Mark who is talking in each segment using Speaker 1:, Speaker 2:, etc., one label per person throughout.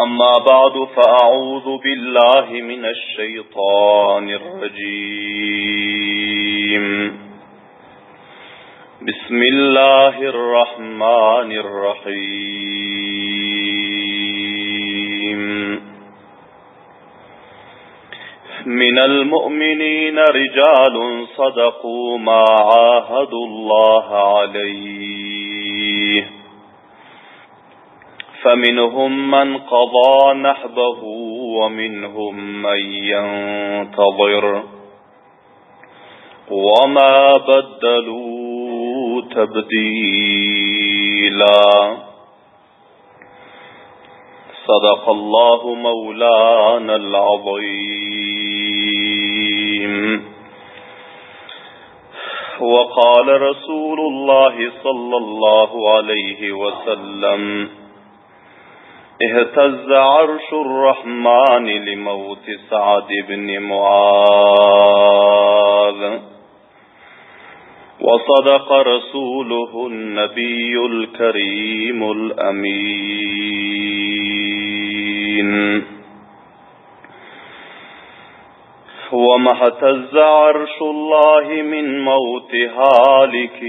Speaker 1: أما بعد فأعوذ بالله من الشيطان الرجيم بسم الله الرحمن الرحيم من المؤمنين رجال صدقوا ما عاهدوا الله عليه فمنهم من قضى نحبه ومنهم من ينتظر وما بدلوا تبديلا صدق الله مولانا العظيم وقال رسول الله صلى الله عليه وسلم اهتز عرش الرحمن لموت سعد بن معاذ وصدق رسوله النبي الكريم الأمين وما اهتز عرش الله من موت هالك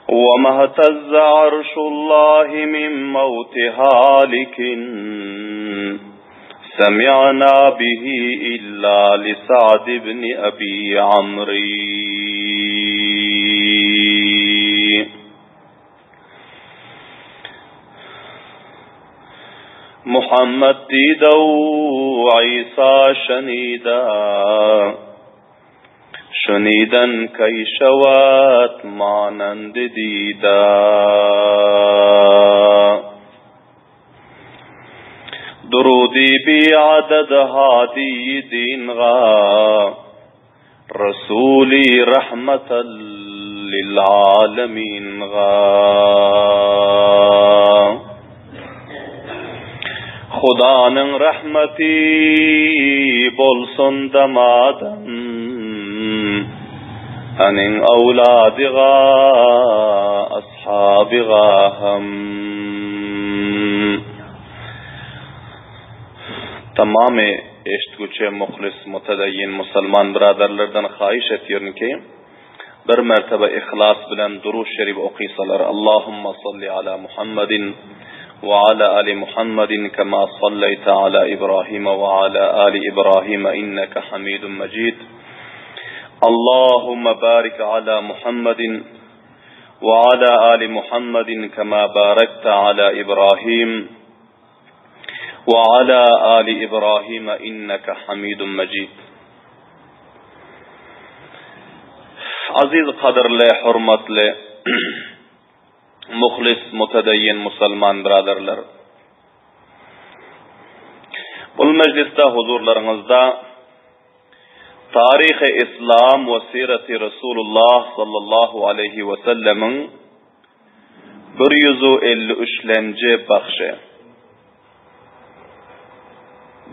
Speaker 1: وما اهتز عرش الله من موت هالك سمعنا به إلا لسعد بن أبي عمري محمد دیده و عیسی شنیده شنیدن کی شود مانند دیده درودی بی عدد هادی دین غا رسولی رحمت للعالمین غا Hudanyň rahmeti bolsun damadam Aniň awladyga ashabyga hem Tamamy eşitgüçi muhlis mutedeyyin musulman byradarlardan haýyş etýärin ki bir mertebe yhlas bilen Durud Şerif okysalar Allahumma salli ala Muhammedin ve ala ali Muhammedin kema salleyte ala İbrahim ve ala ali İbrahim inneke hamidun mecid Allahumma barik ala Muhammedin ve ala ali Muhammedin kema barekte ala İbrahim ve ala ali İbrahim inneke hamidun mecid Aziz gadyrly, hormatly, muhlis, mutedeyyin musulman byradarlar! Bul mejlisde huzurlaryňyzda Taryhy Islam we Sireti Resulullah sallallahu aleýhi we sellemiň 153-lenji bagşy,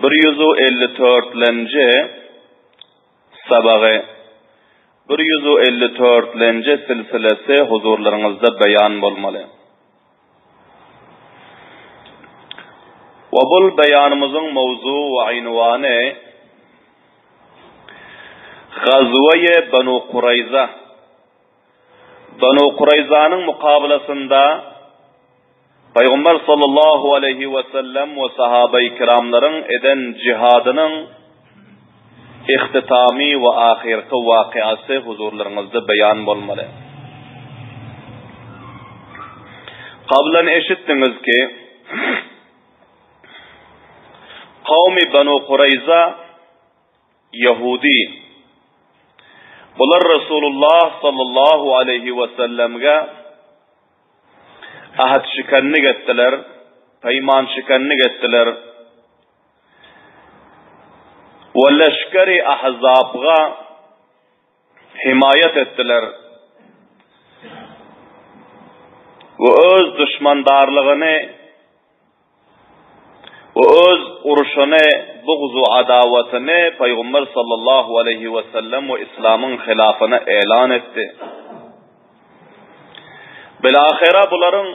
Speaker 1: 154-lenji sabagy, 154-lenji silsilesi huzurlaryňyzda beýan bolmaly. We bul beýanymyzyň mowzugy we ynwany Gazweýe Banu Kuraýza Banu Kuraýzanyň mukabalasynda Pygamber sallallahu aleýhi we sellem we sahabeýi kiramlaryň eden jihadynyň ihtitamy we ahyrky wakyasy huzurlaryňyzda beýan bolmaly. Kablan eşitdiňiz ki, kawmy Banu Kuraýza ýahudi. Bular Resulullah sallallahu aleýhi we sellemge Ahd şikenlik etdiler, peýman şikenlik etdiler. We leşgeri ahzabga himaýat etdiler. We öz duşmandarlygyny we öz urşuny, bugz-u adawatyny Pygamber sallallahu aleýhi we sellem we Islamyň hylafyna elan etdi. Bilahyra bularyň.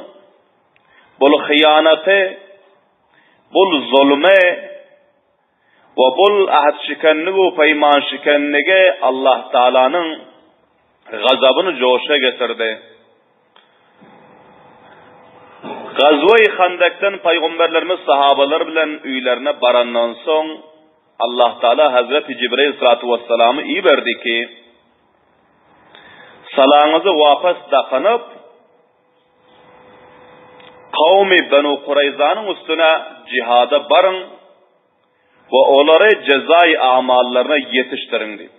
Speaker 1: Bul hyýanaty, bul zulmy we bul ähtşikenligi peýmanşikenligi Allah Taalanyň gazabyny joşa getirdi. Gazwe-i Handakdan paýgamberlerimiz sahabalar bilen öýlerine barandan soň Allah Taala Hazreti Jibril salatu wesselamy iberdi ki, Salaňyzy wapas dakynyp, kawmy Benu Kureýzanyň üstüne jihada baryň we olary jezaý amallaryna ýetişdiriň diýip.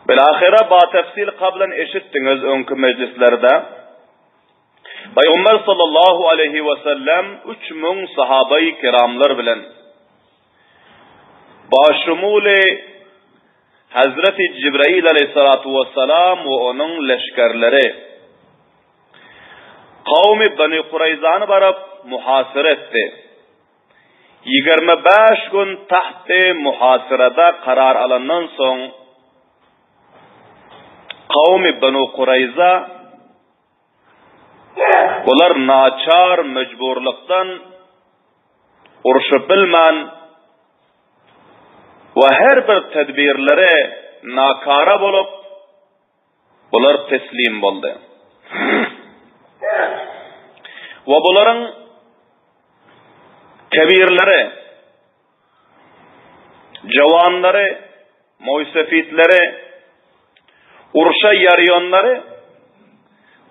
Speaker 1: Bilahyra batefsil kablan eşitdiňiz öňki mejlislerde. Pygamber sallallahu aleýhi we sellem 3000 sahabaýy kiramlar bilen başumuly Hazreti Jibrail aleýhissalatu wessalam we onuň leşgerleri kawmy Beni Kureýzany baryp muhasyra etdi. 25 gün tahty muhasyrada karar alandan soň kawmy Benu Kureýza Bular naçar mejburlykdan urşup bilmän we her bir tedbirleri nakara bolup, bular teslim boldy. We bularyň kebirleri, Jawanlary, moýsefitleri, urşa ýarýanlary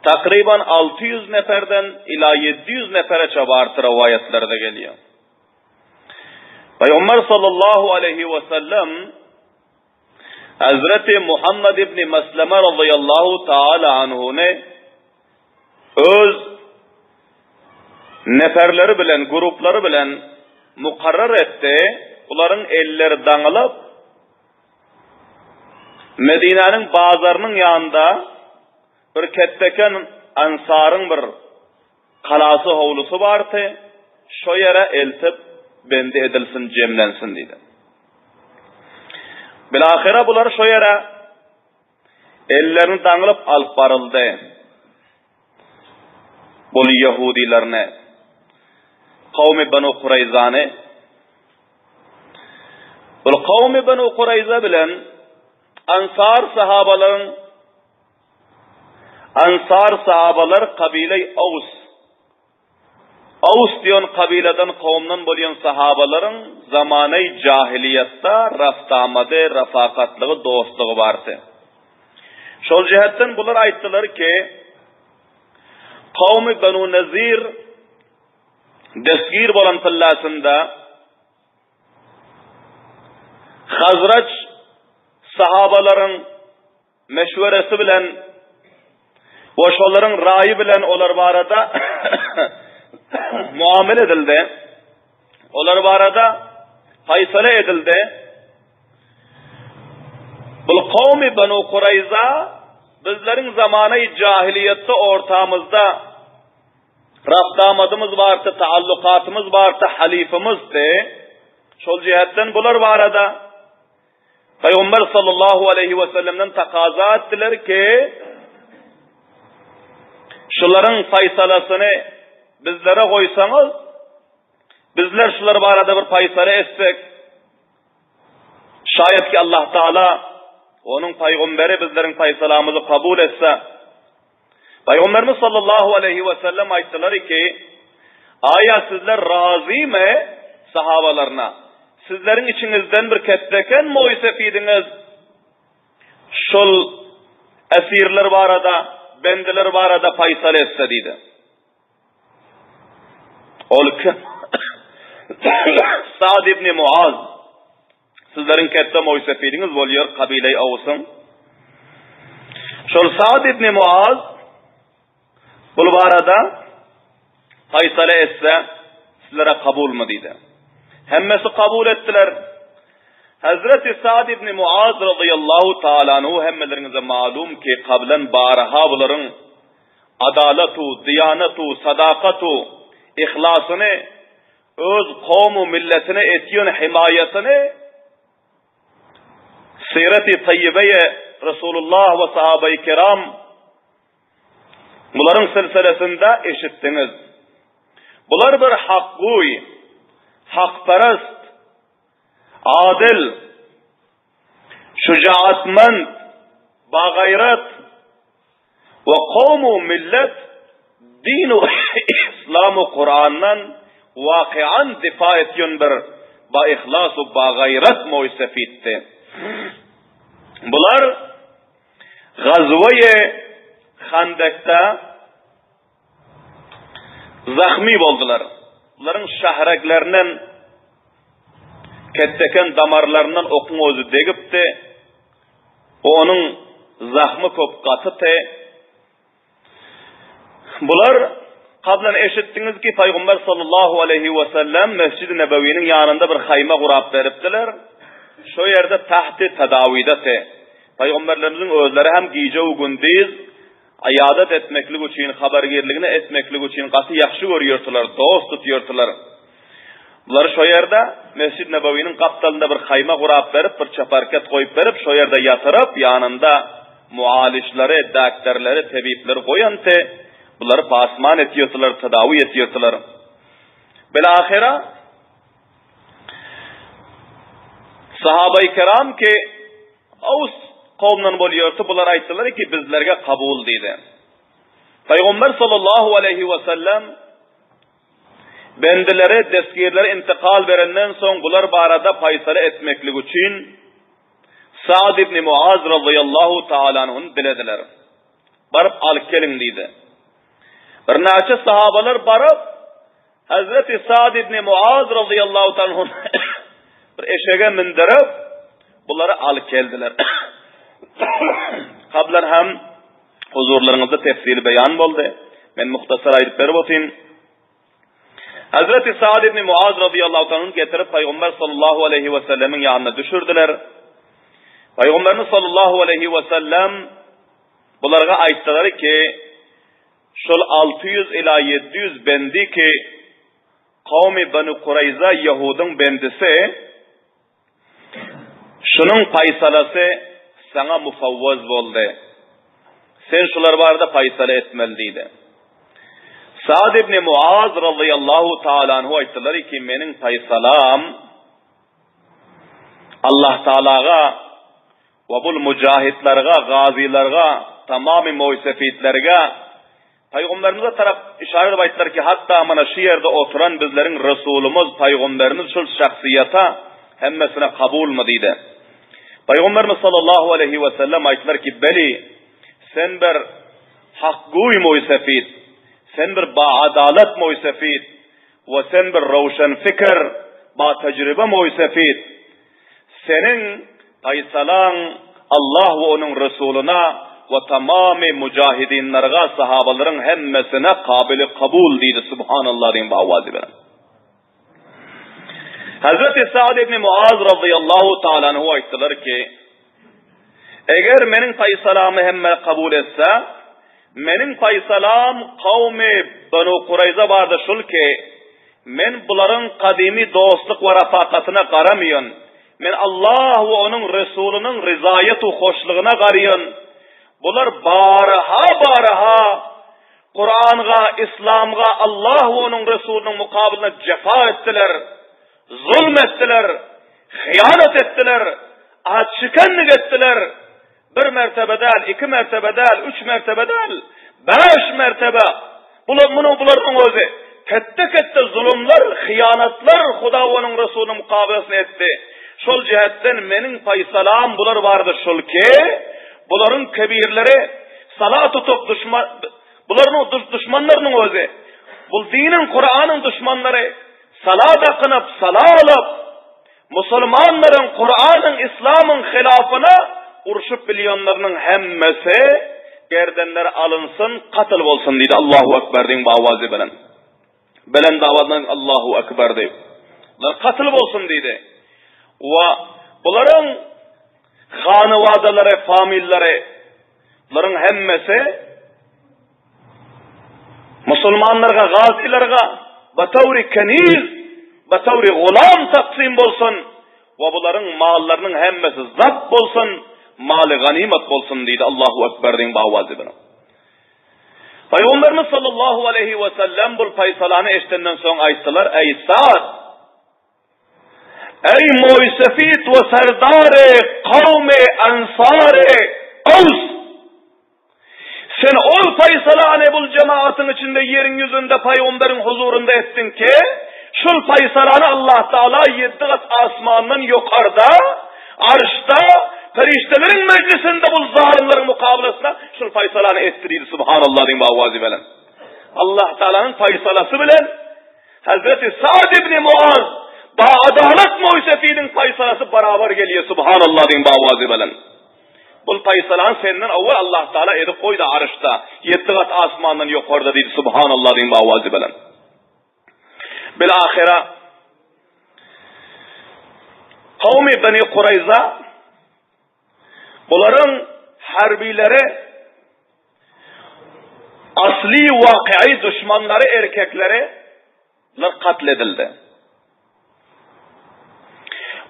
Speaker 1: takryban 600 neperden ila 700 nepere çabarty rowaýatlarda gelýär. Pygamber sallallahu aleyhi we sellem Hazreti Muhammed ibn Mesleme radıyallahu taala anhuny öz neferleri bilen, gruplary bilen mukarrar etdi. Bularyň elleri daňylyp, Medinäniň bazarynyň ýanynda bir ketdeken ansaryň bir galasy howlusy bardy, şo ýere eltip bendi edilsin, jemlensin diýdi. Bilahyra bular şo ýere Ellerini daňylyp alyp baryldy. Bul ýehudilerini, kowmy Benu Kureýzany, bul kowmy Benu Kureýza bilen Ansar sahabalaryň Ansar sahabalar kabileý Aws Aws diýen kabyladan, kowumdan bolýan sahabalaryň zamanaý jahiliýetde raftamady, rafakatlygy, dostlugy bardy. Şol jähetden bular aýtdylar ki, Kowmy Benu Nezir destgir bolan pyllasynda Hazraç sahabalaryň meşweresi bilen we şolaryň raýy bilen olar barada muamele edildi. Olar barada faýsala edildi. Bul kowmy Banu Kureýza bizleriň zamany jahiliýetde ortamyzda raftamadymyz bardy, taallukatymyz bardy, halifymyzdy. Şol jihetden bular barada Pygamber sallallahu aleyhi we sellemden takaza etdiler ki, şularyň faýsalasyny bizlere goýsaňyz, bizler şular barada bir faýsala etsek, şaýat ki Allah Taala onuň pygamberi bizleriň faýsalamyzy kabul etse, Pygamberimiz sallallahu aleyhi we sellem aýtdylar ki, Aýa sizler razymy sahabalaryna? Sizleriň içiňizden bir ketdeken moýsepidiňiz şol esirler barada, bendiler barada faýsal etse diýdi. Ol kim? Sa'd ibn Muaz. Sizleriň ketde moýsepidiňiz bolýar kabileý Awsyň. Şol Sa'd ibn Muaz bul barada faýsala etse sizlere kabulmy diýdi. Hemmesi kabul etdiler. Hazreti Sa'd ibn Muaz radıyallahu taala anhu hemmeleriňize malum ki kablan baraha bularyň adalatu, diyanatu, sadakatu, ihlasyny öz kowmu milletine etýän himaýatyny Siret-i Taýýibeýe Resulullah we sahabeýi kiram. Bularyň silsilesinde eşitdiňiz. Bular bir hakguý, hakperest, adyl, şujaatmend, bagaýrat we kowm-u millet din-u islam-u Kurandan waky'an difa etýän bir ba-yhlas u bagaýrat moýsefitdi. Bular Gazweýe Handekde zahmy boldular. Bularyň şahreklerinden ketdeken damarlaryndan okuň özi degipdi. Onuň zahmy köp gatydy. Bular kablan eşitdiňiz ki, Paýgamber sallallahu aleýhi we sellem Mesjid-i Nebewiniň ýanynda bir haýma gurap beripdiler. Şo ýerde tahty tadawidati. Paýgamberlerimiziň özleri hem gije we gündiz aýadat etmeklik üçin, habargirligini etmeklik üçin gaty ýagşy görýärdiler, dost tutýardylar. Bulary şo ýerde Mesjid-i Nebewiniň gapdalynda bir haýma gurap berip, bir çaparket goýup berip, şo ýerde ýatyryp, ýanynda mualyşlary, dakterleri, tebipleri goýanty, bulary pasman etýärdiler, tedawi etýärdiler. Bilahyra Sahabai kiram ki Aws kowumdan bolýardy, bular aýtdylar ki, bizlerge kabul diýdi. Pygamber sallallahu aleýhi we sellem Bendilere destgirleri intikal berenden soň bular barada paýsala etmeklik üçin Sa'd ibn Muaz razyýallahu taala anhuny dilediler. Baryp alyp geliň diýdi. Birnäçe sahabalar baryp Hazreti Sa'd ibn Muaz razyýallahu taala anhuny bir eşege mindirip bulary alyp geldiler. Kablan hem Huzurlaryňyzda tefsili beýan boldy. Men muhtasar aýdyp berip otyryn. Hazreti Sa'd ibn Muaz radıyallahu ta'ala getirip Peygamber sallallahu aleyhi ve sellemin ýanyna düşürdiler. Peygamberimiz sallallahu aleyhi ve sellem bularga aýtdylar ki, şol 600 ila 700 bendi ki kavmi Banu Kureyza Yahudyň bendisi Şunuň paýsalasy saňa mufawwaz boldy. Sen şular barada paýsala etmeli diýdi. Sa'd ibn Muaz razyýallahu taala anhu aýtdylar ki, meniň paýsalam Allah Taalaga we bul mujahidlerge, gazylarga, tamamy moýsefitlerge Pygamberimize tarap yşarat edip aýtdylar ki, hatda mana şu ýerde oturan bizleriň Resulymyz, Pygamberimiz şul şahsyýata hemmesine kabulmy diýdi. Pygamberimiz sallallahu aleýhi we sellem aýtdylar ki, Beli, sen bir hakgöý moýsefit, sen bir baadalat moýsefit we sen bir röwşen fikir, batejribe moýsefit. Seniň paýsalaň Allah we onuň Resulyna we tamamy mujahidinlerge sahabalaryň hemmesine kabyly kabul diýdi Subhanallah diýen bu awazy bilen. Hazreti Sa'd ibn Muaz radıyallahu ta'ala anhu aýtdylar ki, Eger meniň paýsalamy hemme kabul etse, meniň paýsalam kawmy Banu Kureýza barda şul ki, men bularyň gadymy dostluk we rafakatyna garamaýan, men Allah we onuň Resulynyň ryzaýat we hoşlugyna garýan, bular baryha-baryha Kuranga, Islamga, Allah we onuň Resulynyň mukabylynda jepa etdiler. Zulm etdiler, hyýanat etdiler, ahd-şikenlik etdiler. Bir mertebe däl, iki mertebe däl, üç mertebe däl, bäş mertebe. Bular munuň bularyň özi ketde-ketde zulumlar, hyýanatlar Huda we onuň Resulynyň mukabelasynda etdi. Şol jähetden meniň paýsalam bular barada şol ki, bularyň kebirleri sala tutup duşman bularyň duşmanlarynyň özi bu diniň Kuranyň duşmanlary Sala dakynyp, sala alyp, musulmanlaryň Kuranyň, Islamyň hylafyna urşup bilýänleriniň hemmesi gerdenleri alynsyn, katyl bolsun diýdi. Allahu Ekber diýiň bu awazy bilen. Belent awazdan Allahu Ekber diýip. Bular katyl bolsun diýdi. We bularyň hanybadalary, famillary, bularyň hemmesi Musulmanlarga, gazylarga batawry keniz, batawry gulam taksym bolsun we bularyň mallarynyň hemmesi zabt bolsun, maly ganymat bolsun diýdi. Allahu Ekber diýiň bu awazy bilen. Pygamberimiz sallallahu aleýhi we sellem bul paýsalany eşidenden soň aýtdylar, Eý Sa'd! Eý moýsefit we serdary kawmy Ansary Aws! Sen ol paýsalany bul jemagatyň içinde ýeriň ýüzünde pygamberiň huzurynda etdiň ki, şul paýsalany Allah Taala ýedi gat asmandan ýokarda, arşda, perişdeleriň mejlisinde bul zalymlaryň mukabylasynda şul paýsalany etdi diýdi subhanallah diýip awazy bilen. Allah Taalanyň paýsalasy bilen Hazreti Sa'd ibn Muaz ba adalat moýsefiniň paýsalasy barabar gelýär subhanallah diýip awazy bilen. Bul paýsalany senden owwal Allah Taala edip goýdy aryşda, ýetdi gat asmandan ýokarda diýdi Subhanallah diýen awazy bilen. Bil ahira Kawmy Beni Kurayza bularyň harbileri asli wakyýy duşmanlary erkekleri lar katl edildi.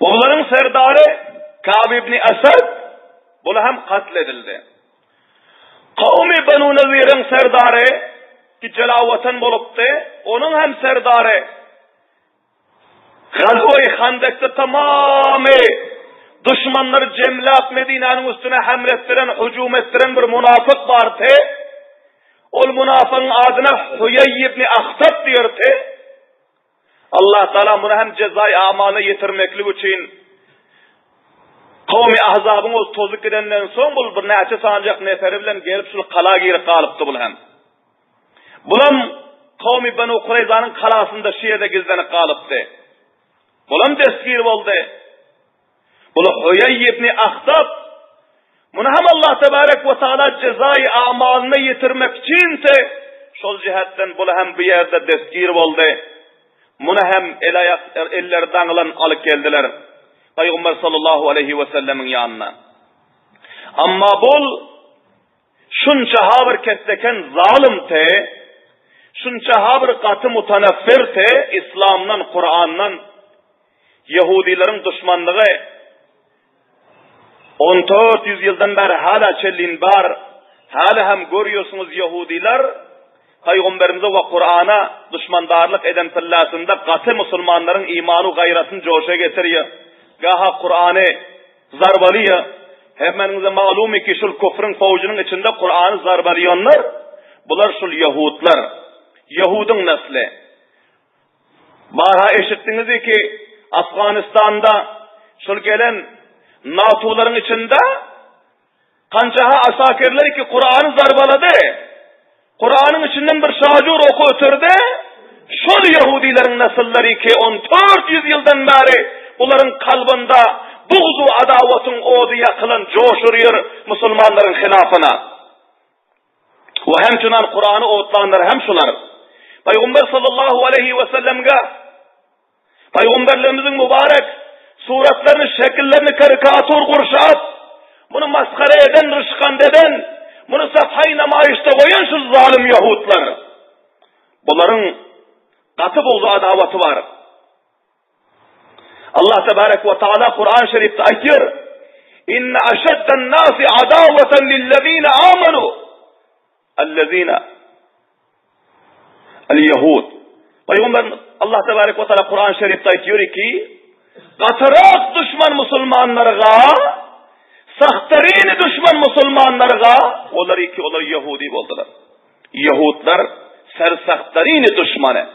Speaker 1: We bularyň serdary Kab ibn Esed bula hem katl edildi. Kawmy Banu Naziriň serdary ki jelawatan bolupdy, onuň hem serdary Gazwa-i Handekde tamamy duşmanlary jemläp Medinäniň üstüne hemle etdiren, hüjüm etdiren bir munafyk bardy. Ol munafygyň adyna Huýeý ibn Ahtab diýerdi. Allah Taala muny hem jezaý amana ýetirmeklik üçin kowmy Ahzabyň ol tozup gidenden soň bul bir näçe sanjak neferi bilen gelip şul kala girip galypdy bul hem. Bulam kowmy Benu Kureýzanyň kalasynda şu ýerde gizlenip galypdy. Bulam destgir boldy. Bul Huýeý ibn Ahtab muny hem Allah tebarek we taala jezaý amalyna ýetirmek üçin şol jihetden bul hem bu ýerde destgir boldy. Muny hem el aýak elleri daňylan alyp geldiler. Pygamber sallallahu aleýhi we sellemiň ýanyna. Amma bul şunça ha bir kesseken zalym te, şunça ha bir gaty mutanaffir te islamdan, Kurandan Ýehudileriň duşmanlygy 1400 ýyldan bäri hala çellin bar. Hala hem görýärsiňiz ýehudiler Pygamberimize we Kurana duşmandarlyk eden pyllasynda gaty musulmanlaryň imany gaýratyny joşa getirýär. Gaha Kurany zarbalyýar. Hemmäniňize maglumy ki şul kufryň fowjunyň içinde Kurany zarbalaýanlar bular şul ýehudlar. Ýehudyň nesli. Barha eşitdiňizi ki, Afganistanda şol gelen NATO-laryň içinde kançaha asakerler ki Kurany zarbalady. Kuranyň içinden bir şajur oky ötürdi. Şol ýahudileriň nesillleri ki 1400 ýyldan bäri bularyň kalbynda bugzu adawatyň ody ýakylan joş urýar musulmanlaryň hilafyna. We hem çynan Kurany otlanlar hem şular. Peygamber sallallahu aleyhi ve sellemge Peygamberlerimiziň mübarek suratlaryny, şekillerini karikatur gurşap, bunu masgara eden, rışkand eden, bunu safhay namaýyşda goýan şu zalym ýahudlar. Bularyň gaty bugzy adawaty bar. Allah tebarek we taala Kur'an şerifde aýtýar: "Inne aşaddan nasi adawatan lillezine amanu allezine al-yahud." Peygamber Allah tebarek we taala Kur'an şerifde aýtýar ki, gatyrak düşman musulmanlara, sahtarini düşman musulmanlara, olar ki olar Yahudi boldular. Yahudlar sersahtarini düşmany.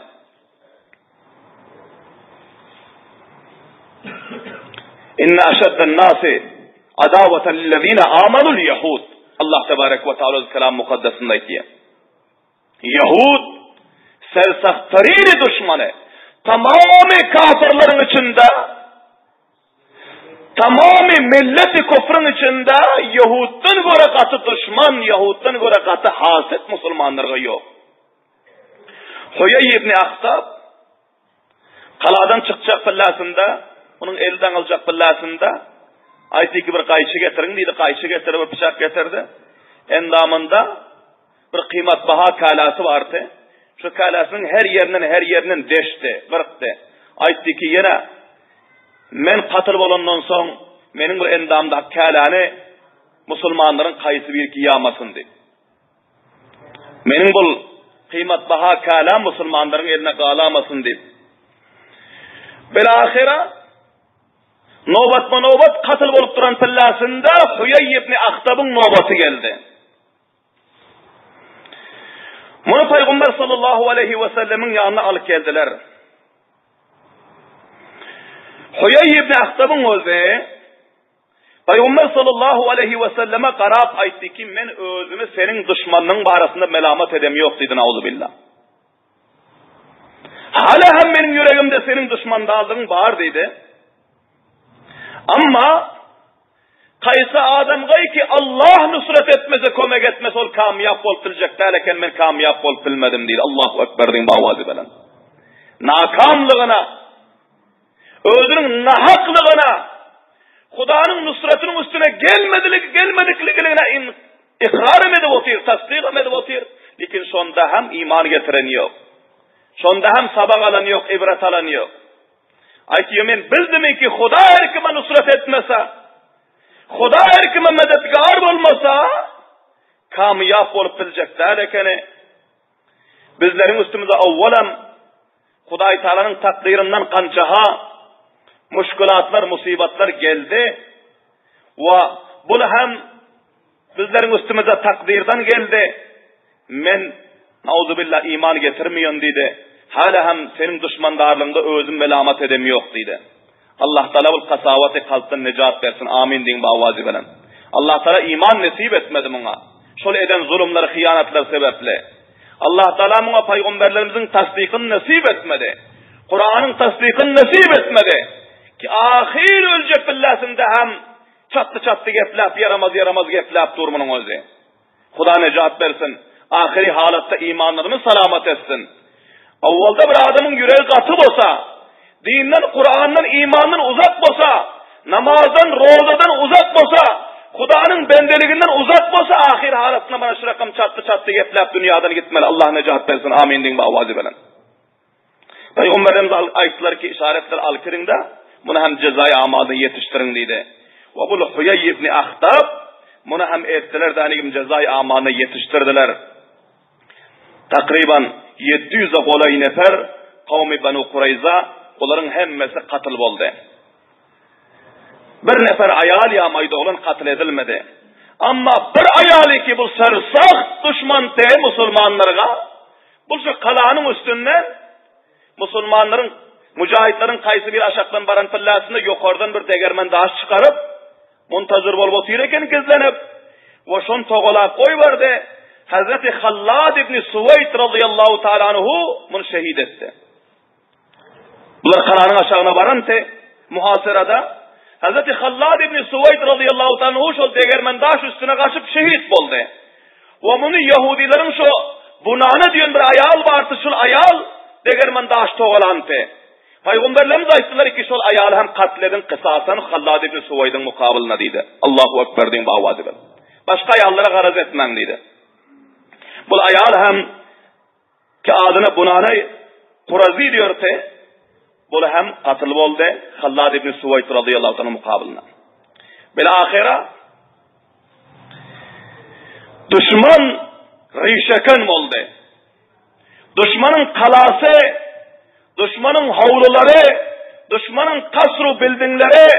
Speaker 1: Inne aşadden nasi adawatan lillezine amanul yahud. Allah tebarek ve teala öz kelam mukaddesinde aýtýar. Yahud sersahtarini düşmany tamamy kafirleriň içinde tamamy milleti kufrun içinde Yahuddan göre gaty düşman, Yahuddan göre gaty haset musulmanlarga ýok. Huýeý ibn Ahtab galadan çykjak pyllasynda, onuň eli daňyljak pyllasynda aýtdy ki, bir gaýçy getiriň diýdi, gaýçy getirip, bir pyçak getirdi. Endamynda bir kymatbaha käläsi bardy. Şu käläsiniň her ýerinden, her ýerinden deşdi, gyrkdy. Aýtdy ki, ýene men katyl bolandan soň meniň bu endamdaky käläni musulmanlaryň haýsy biri ki ýamasyn diýip. Meniň bul kyýmatbaha käläm musulmanlaryň eline galamasyn diýip. Bilahyra nobatma-nobat katl bolup duran pillasynda Huýeý ibn Ahtabyň nobaty geldi. Muny Pygamber sallallahu aleýhi we sellemiň ýanyna alyp geldiler. Huýeý ibn Ahtabyň özi Pygamber sallallahu aleýhi we selleme garap aýtdy ki, men özümi seniň duşmanyň barasynda melamat edem ýok diýdi, nauzubillah. Hala hem meniň ýüregimde seniň duşmandarlygyň bar diýdi. Amma Kaýsy adamgaý ki Allah nusrat etmese, kömek etmese ol kamýap bolup biljek däl eken, men kamýap bolup bilmedim diýdi. Allahu ekber diýin bawazy bilen. Nakamlygyna, özüniň nahaklygyna, Hudanyň nusratynyň üstüne gelmedilik, gelmedikligine ikrar edip otyr, tasdyk edip otyr. Lekin şonda hem iman getiren ýok. Şonda hem sabak alan ýok, ibret alan ýok. Aýtýar, men bildimi ki, Huda her kime nusrat etmese, Huda her kime medetgar bolmasa, kamyýap bolup biljek däl ekeni. Bizleriň üstümize awwalam Hudaý Taalanyň takdyryndan gançaha muşkulatlar, musibatlar geldi. We bul hem Bizleriň üstümize takdyrdan geldi. Men, nauzubillah, iman getirmeýän diýdi. Hala hem seniň duşmandarlygyňda özüm melamat edem ýok diýdi. Allah Taala bul kasawaty kalpdan nejat bersin. Amin diýiň bu awazy bilen. Allah Taala iman nesip etmedi muňa. Şol eden zulumlary, hyýanatlary sebäpli. Allah Taala muňa paýgamberlerimiziň tasdykyny nesip etmedi. Kuranyň tasdykyny nesip etmedi. Ki ahyr öljek billasynda hem Çatdy-çatdy gepläp, ýaramaz-ýaramaz gepläp dur munuň özi. Huda nejat bersin. Ahyry halatda imanlaryny salamat etsin. Owalda bir adamyň ýüregi gaty bolsa, dinden, Kurandan, imandan uzak bolsa, namazdan, rozadan uzak bolsa, Hudanyň bendeliginden uzak bolsa, ahyry halatynda mana şu rakam çatdy-çatdy gepläp dünýadan gitmeli. Allah nejat bersin. Amin diýiň bu awazy bilen. Pygamberimiz aýtdylar ki, işaretler alkyryň-da, muny hem jezaýy amalyna ýetişdiriň diýdi. We bul Huýeý ibn Ahtab muny hem etdiler-de, anigim jezaýy amalyna ýetişdirdiler. Takryban 700-e golaý nefer kawmy Banu Kureýza, olaryň hemmesi katl boldy. Bir nefer aýal ýa maýda oglan katl edilmedi. Amma bir aýaly ki bu sersaht duşman te musulmanlarga, Bu şu galanyň üstünden musulmanlaryň, müjahitleriň kaýsy biri aşakdan baran pillasynda ýokardan bir degermen daş çykaryp, muntazyr bolup otyr eken gizlenip we şony togalap goýberdi. Hazreti Hallad ibn Suweýt razyýallahu taala anhu muny şehit etdi. Bular galanyň aşagyna baranty muhasyrada Hazreti Hallad ibn Suwaýd razyýallahu taala anhu şol degermen daş üstüne gaçyp şehit boldy. We muny ýahudileriň şo Bunana diýen bir aýal bardy, şol aýal degermen daş togalanty. Paýgamberlerimiz aýtdylar ki, şol aýaly hem katl ediň kysasan Hallad ibn Suwaýdyň mukabylyna diýdi. Allahu ekber diýin bu awazy bilen. Başga aýallara garaz etmäň diýdi. Bu aýal hem Ki adyna Bunana Kurazi diýerdi, bul hem katyl boldy Hallad ibn Suwaýt razyýallahu anhu mukabylyna. Bil ahyra duşman rişeken boldy. Duşmanyň kalasy, duşmanyň howlulary, duşmanyň kasru bildingleri,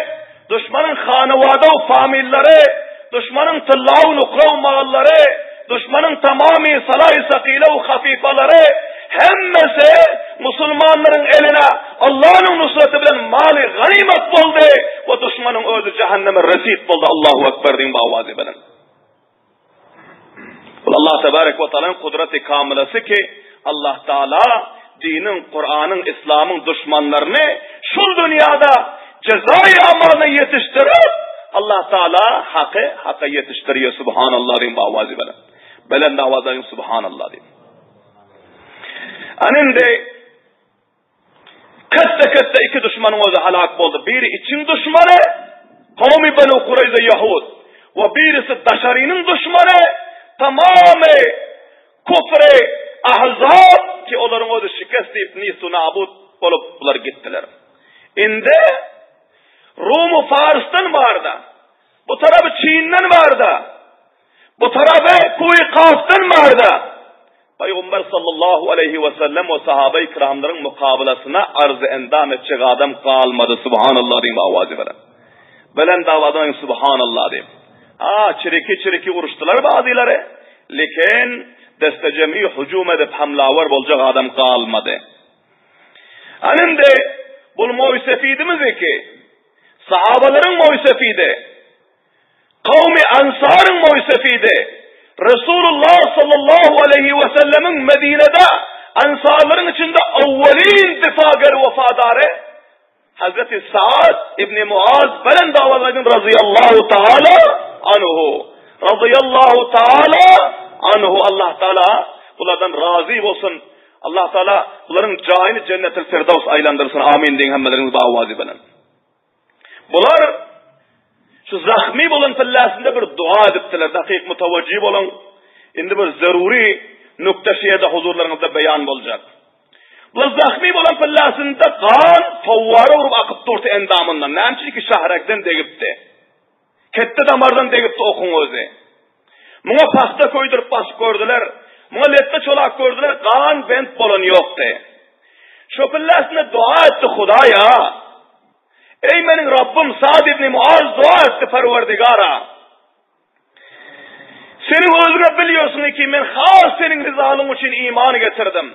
Speaker 1: duşmanyň hanawada famillary, duşmanyň tylla nukra mallary, duşmanyň tamamy salaý sakile we hafifalary hemmesi musulmanlaryň eline Allah'yň nusraty bilen maly ganymat boldy we duşmanyň özi cehenneme resit boldy. Allahu ekber diýin bu awazy bilen. Bul Allah tebarek we taalanyň kudraty kamylasy ki, Allah Taala diniň, Kuranyň, Islamyň duşmanlaryny şul dünýäde jezaýy amalyna ýetişdirip, Allah Taala haky haka ýetişdirýär. Subhanallah diýin bu awazy bilen. Belend awazda Subhanallah diýin. Aninde Ketde-ketde iki duşmanyň özi halak boldy. Biri içiň duşmany, kowmy Benu Kureýza ýahud we birisi daşarynyň duşmany, tamamy kufry ahzab ki olaryň özi şikest diýip nistu nabut bolup bular gitdiler. Indi Rumu Farsdan barda, bu tarapy Çinden barda, bu tarapy Kuý Kafdan barda. Pygamber sallallahu aleýhi we sellem we sahabeýi kiramlaryň mukabalasyna arz-y endam etjek adam galmady, subhanallah diýip awazy bilen. Belent awazy bilen subhanallah diýip. Ha, çiriki-çiriki uruşdylar bazylary, lekin destejem'i hüjüm edip hamlawer boljak adam galmady. Ana indi bul moýsefidimiz ki, sahabalaryň moýsefidi, Kowmy Ansaryň moýsefidi, Resulullah sallallahu aleýhi we sellemiň Medinede Ansarlaryň içinde owwelin difager wepadary Hazreti Saad ibn Muaz belend owaz aýdyň razyýallahu taala anhu. Razyýallahu taala anhu Allah taala bulardan razy bolsun. Allah taala bularyň jaýyny jennetil firdaws aýlandyrsyn. Amin diýiň hemmeleriňiz bu owazy bilen. Bular şu zahmi bolan pillasynda bir dua edipdiler. Dakyk mutawajjih boluň. Indi bir zeruri nukta şu ýerde huzurlaryňyzda beýan boljak. Bular zahmi bolan pillasynda gan fawwara urup akyp durdy endamyndan. Näme üçin ki şahrekden degipdi. Ketde damardan degipdi okuň özi. Muňa pagta köýdürip basyp gördüler. Muňa letde çolap gördüler, gan bent bolan ýokdy. Şo pillasynda dua etdi Hudaýa. Eý meniň Rabbym Sad ibn Muaz dua etdi Perwerdigara. Seniň özüňe bilýärsiň ki men has seniň rizalyň üçin iman getirdim.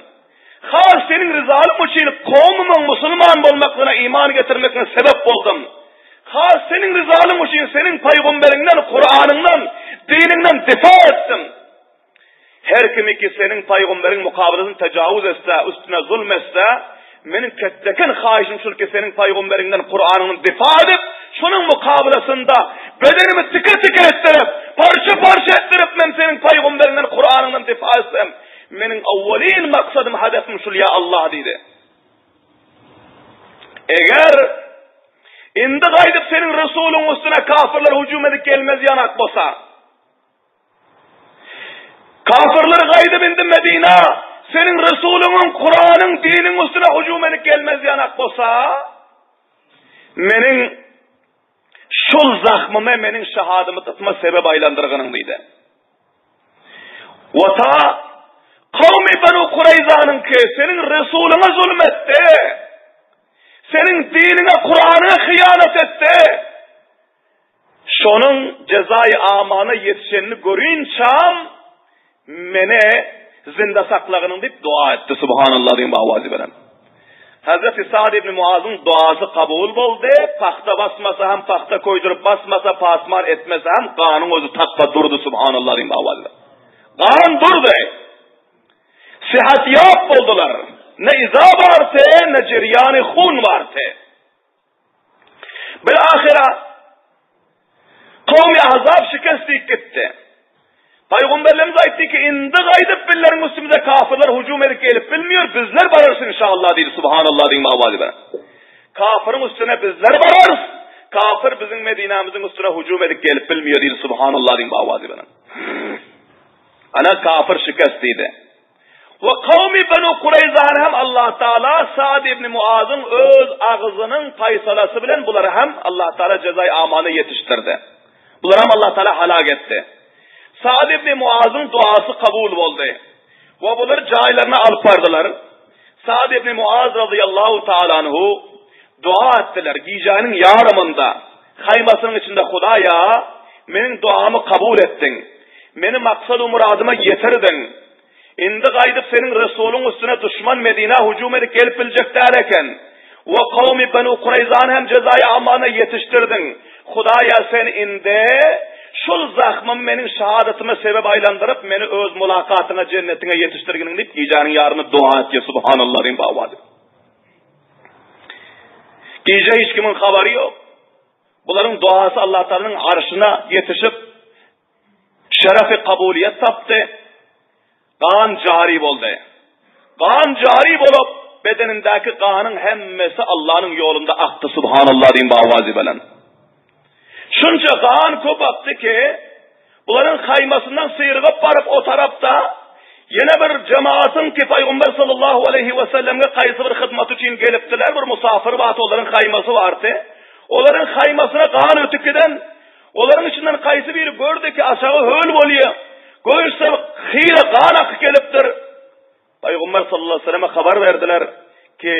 Speaker 1: Has seniň rizalyň üçin kowmumyň musulman bolmaklygyna iman getirmekine sebep boldum. Has seniň rizalyň üçin seniň paýgamberiňden, Kuranyňdan, diniňden difa etdim. Her kim ki seniň paýgamberiň mukabylasyny tejawuz etse, üstüne zulm etse, meniň ketdeken haýyşym şul ki seniň paýgamberiňden, Kuranyňdan difa edip, şonuň mukabylasynda bedenimi tike-tike etdirip, parça-parça etdirip men seniň paýgamberiňden, Kuranyňdan difa etsem, meniň awwalin maksadym, hadefim şul ýa Allah diýdi. Eger indi gaýdyp seniň Resulyň üstüne kafirler hüjüm edip gelmez ýanak bolsa, Kafirler gaýdyp indi Medina, seniň Resulyňyň, Kuranyň, diniň üstüne hüjüm edip gelmez ýanak bolsa, meniň şul zahmymy, meniň şahadymy tutma sebep aýlandyrgynyň diýdi. Wata kawmy Benu Kureyzanyň ki seniň Resulyňa zulum etdi. Seniň diniňe, Kuranyňa hyýanat etdi. Şonuň jezaýy amana ýetişenini görinçäm, meni zynda saklagynyň diýip dua etdi. Subhanallah diýen awazy bilen. Hazreti Sa'd ibn Muazyň duasy kabul boldy. Pagta basmasa hem, pagta köýdürip basmasa, pasman etmese hem ganyň özi tapba durdy. Subhanallah diýen awazy bilen. Gan durdy. Sihatýap boldular. Ne iza bardy, ne jerýany hun bardy. Bil-ahyra kowmy Ahzab şikest diýip gitdi. Paýgamberlerimiz aýtdy ki, indi gaýdyp billeriň üstümize kafirler hüjüm edip gelip bilmiyor, bizler bararys inşallah diýdi. Subhanallah diýip awazy bilen. Kafirin üstüne bizler bararys. Kafir biziň Medinämiziň üstüne hüjüm edip gelip bilmiyor diýdi. Subhanallah diýip awazy bilen. Ana kafir şikest diýdi. We kowmy Benu Kureýzany hem Allah Taala Sa'd ibn Muazyň öz agzynyň paýsalasy bilen bulary hem Allah Taala jezaý amana ýetişdirdi. Bulary hem Allah Taala halak etdi. Sa'd ibn Muazyň duasy kabul boldy. We bular jaýlaryna alyp bardylar. Sa'd ibn Muaz razyýallahu taala anhu dua etdiler. Gijäniň ýarymynda haýmasynyň içinde Hudaýa meniň duamy kabul etdiň. Meni maksat-u muradyma ýetirdiň. Indi gaýdyp seniň Resulyň üstüne duşman Medinä hüjüm edip gelip biljek däl eken. We kowmy Benu Kureýzany hem jezaýy amana ýetişdirdiň. Hudaýa sen indi şul zahmymy meniň şahadatyma sebep aýlandyryp, meni öz mulakatyňa, jennetiňe ýetişdirginiň diýip gijäniň ýarynda doga etýär. Subhanallah diýip awazy. Gije hiç kimiň habary ýok. Bularyň duasy Allah Taalanyň arşyna ýetişip, Şerefi kabulyýet tapdy. Gan jary boldy. Gan jary bolup, bedenindäki ganyň hemmesi Allanyň ýolunda akdy, subhanallah diýin bawazy bilen. Şunça gan köp akdy ki, bularyň haýmasyndan syrygyp baryp o tarapda ýene bir jemaatyň ki Paýgamber sallallahu aleyhi we sellemge kaýsy bir hyzmat üçin gelipdiler, bir musafir bardy, olaryň haýmasy bardy. Olaryň haýmasyna gan ötüp giden Olaryň içinden kaýsy biri gördi ki, aşagy höl bolýar. Görse, hyra gan akyp gelipdir. Pygamber sallallahu aleyhi ve selleme habar berdiler ki,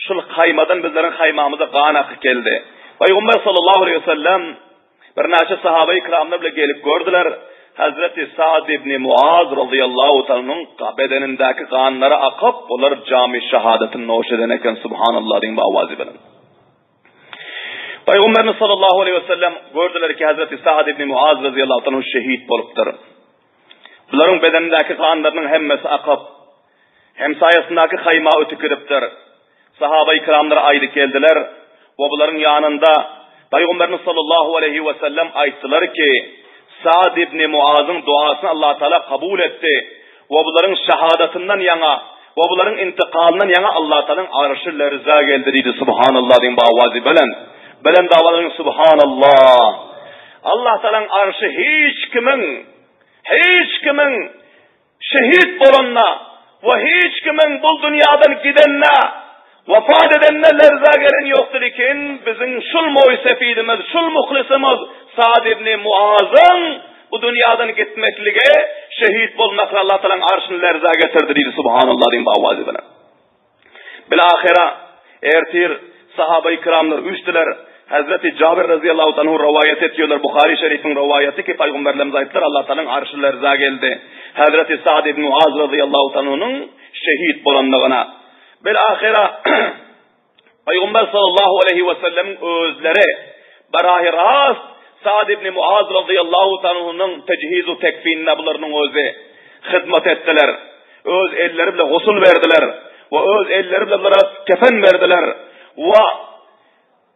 Speaker 1: şul haýmadan bizleriň haýmamyza gan akyp geldi. Pygamber sallallahu aleyhi ve sellem birnäçe sahaba-i kiramlar bilen gelip gördüler. Hazreti Sa'd ibn Muaz radıyallahu ta'alanyň bedenindäki ganlary akyp, olar jamy şahadatyny noş eden eken, subhanallah diýen bu awazy bilen. Pygamberimiz sallallahu aleyhi ve sellem gördüler ki Hazreti Sa'd ibn Muaz radıyallahu ta'ala şehit bolupdyr. Bularyň bedenindäki ganlarynyň hemmesi akyp, hemsaýasyndaky haýma ötüp gidipdir. Sahaba-i kiramlar aýdyp geldiler we bularyň ýanynda Pygamberimiz sallallahu aleýhi we sellem aýtdylar ki, Sa'd ibn Muazyň duasyny Allah Taala kabul etdi we bularyň şahadatyndan ýaňa we bularyň intikalyndan ýaňa Allah Taalanyň arşy lerza geldi diýdi. Subhanallah diýiň bu awazy belent. Belent awaz diýiň Subhanallah. Allah Taalanyň arşy hiç kimiň hiç kimiň şehit bolanyna we hiç kimiň bul dünýadan gidenine wefat edenine lerza gelen ýokdur ekin biziň şul moý sefidimiz şul muhlisimiz Sad ibn Muazyň bu dünýadan gitmekligi şehit bolmakly Allah Taalanyň arşyny lerza getirdi diýdi subhanallah diýip awazy bilen. Bilahira, ertir sahaba-i kiramlar üýşdüler. Hazreti Jabir razyýallahu anhu rowaýat etýärler, Buhary şerifiň rowaýaty ki, Pygamberlerimiz aýtdylar, Allah Taalanyň arşy lerza geldi. Hazreti Sa'd ibn Muaz razyýallahu anhunyň şehit bolandygyna. Bilahira, Pygamber sallallahu aleýhi we sellemiň özleri barahy rast Sa'd ibn Muaz razyýallahu anhunyň tejhiz-u tekfinine bularynyň özi hyzmat etdiler. Öz elleri bilen gusul berdiler we öz elleri bilen bulara kefen berdiler. We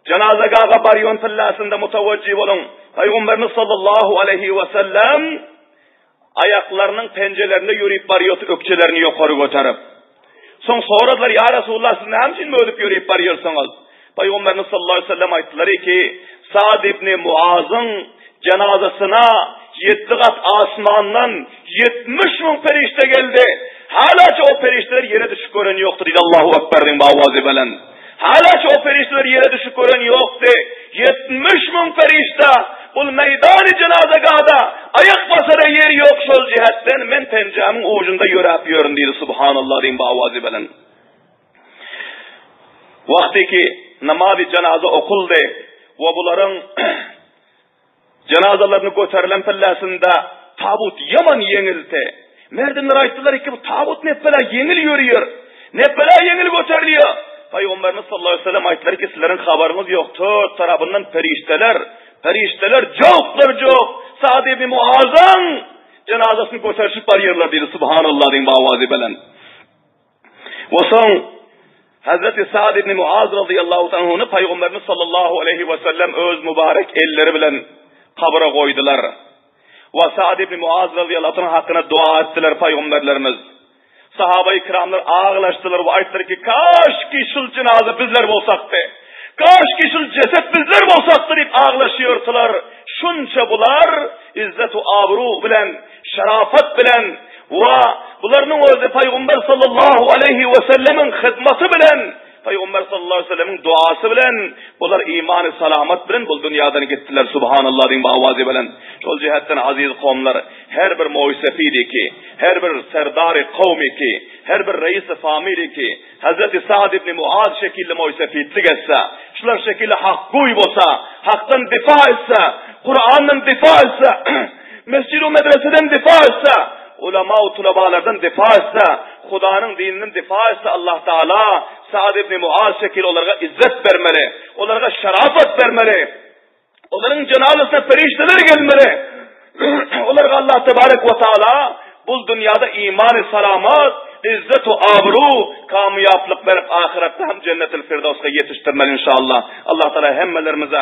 Speaker 1: jenazagaga barýan pillasynda mutawajjih boluň. Pygamberimiz sallallahu aleýhi we sellem Aýaklarynyň penjelerinde ýörüp barýardy, ökjelerini ýokary göterip. Soň soradylar, Ýa Resulallah, siz näme üçin bölüp ýörüp barýarsyňyz? Pygamberimiz sallallahu aleýhi we sellem aýtdylar ki, Sa'd ibn Muazyň jenazasyna ýedi gat asmandan 70 müň perişde geldi. Halaça o perişdeler ýere düşüp gören ýokdy diýdi. Allahu Ekber diýip awazy belent. Halaç o perişdeler ýere düşüp gören ýokdy. 70 müň perişde bul meýdany jenazegahda aýak basara ýer ýok şol jihetden men penjämiň ujunda ýöräp ýörün diýdi subhanallah diýip awazy bilen. Wagty ki namazy jenaza okuldy we bularyň Jenazalaryny göterilen pillesinde tabut ýaman ýeňildi. Merdimler aýtdylar ki, bu tabut nepbela ýeňil ýörüýär. Nepbela ýeňil göterilýär. Pygamberimiz sallallahu aleyhi ve sellem aýtdylar ki, sizleriň habaryňyz ýok, tört tarapyndan perişdeler, perişdeler joklar jok. Sa'd ibn Muazyň jenazasyny göterişip barýarlar diýdi. Subhanallah diýip awazy belent. We soň Hazreti Sa'd ibn Muaz radıyallahu anhuny Pygamberimiz sallallahu aleyhi ve sellem öz mübarek elleri bilen kabra goýdular. We Sa'd ibn Muaz radıyallahu anh hakyna dua etdiler Pygamberlerimiz. Sahaba-i kiramlar aglaşdylar we aýtdylar ki, kaş ki şul jynaza bizler bolsakdy. Kaş ki şul ceset bizler bolsakdy diýip aglaşýardylar. Şunça bular izzet-u abru bilen şerafat bilen we bularynyň özi Pygamber sallallahu aleýhi we sellemiň hyzmaty bilen, Pygamber sallallahu aleýhi we sellemiň duasy bilen bular imany salamat bilen bu dünýadan gitdiler. Subhanallah diýip awazy bilen. Şol jihetden aziz kowumlar, her bir moýsefidi ki, her bir serdary kowmy ki, her bir reisi family ki, Hazreti Sa'd ibn Muaz şekilli moýsefitlik etse, şular şekilli hakgoý bolsa, hakdan difa etse, Kur'andan difa etse, mesjid we medreseden difa etse, ulama we tulabalardan difa etse, Hudanyň dininden difa etse, Allah Taala Sa'd ibn Muaz şekilli olarga izzet bermeli, olarga şerafet bermeli. Olaryň jenazasyna perişdeler gelmeli. Olarga Allah tebarek we taala bul dünýada imany salamat, izzet we abru, kamyýaplyk berip ahyretde hem jennetil firdawsga ýetişdirmeli inşallah. Allah taala hemmelerimize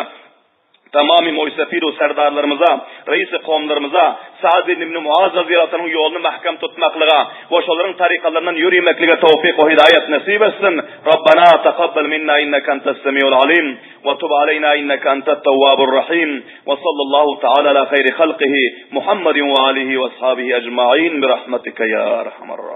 Speaker 1: tamamy moýsefir we serdarlarymyza, reisi kowumlarymyza Sa'd ibn Muaz razyýallahu anhuň ýoluny mähkem tutmaklyga we şolaryň tarykalaryndan ýöremeklige towfyk we hidaýat nesip etsin. Rabbana takabbal minna inneke entes semiul alim. وتب علينا إنك أنت التواب الرحيم وصلى الله تعالى على خير خلقه محمد وآله وأصحابه أجمعين برحمتك يا أرحم الراحمين.